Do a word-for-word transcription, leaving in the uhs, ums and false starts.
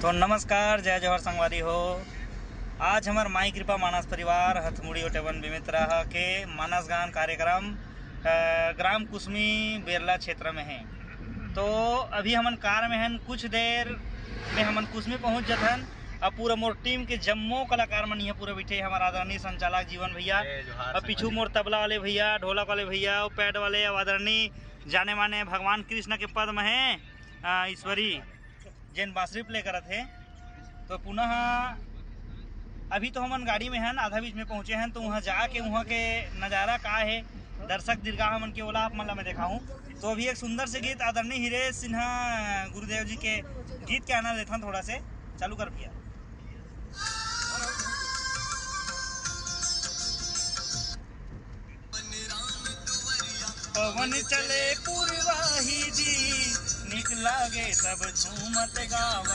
तो नमस्कार, जय जोहार संगवारी हो। आज हमर माई कृपा मानस परिवार हथमुड़ी ओटेवन बेमेतरा के मानस गान कार्यक्रम, अ, ग्राम कुसमी बेरला क्षेत्र में है। तो अभी हमन कार में हन, कुछ देर में हमन कुसमी पहुंच जथन। अब पूरा मोर टीम के जम्मो कलाकार मन इहाँ पूरा बैठे, हमर आदरणीय संचालक जीवन भैया, जय जोहार अब पीछू संगवारी। मोर तबला वाले भैया, ढोलक वाले भैया, अउ पैड वाले, अउ आदरणीय जाने माने भगवान कृष्ण के पद में है, अ, ईश्वरी जेन बांसुरी प्ले करत हे। तो पुनः अभी तो हमन गाड़ी में हन, आधा बीच में पहुंचे हन, तो वहाँ जाके वहाँ के नज़ारा का है, दर्शक दीर्घा हमन के, ओला आप मन ला मैं देखाऊं। तो अभी एक सुंदर से गीत आदरणीय हिरेश सिन्हा गुरुदेव जी के गीत के आनंद लेथन थोड़ा से। चालू कर भैया। पवन चले पुरवाही जी, निक लागे सब झूमत गावत।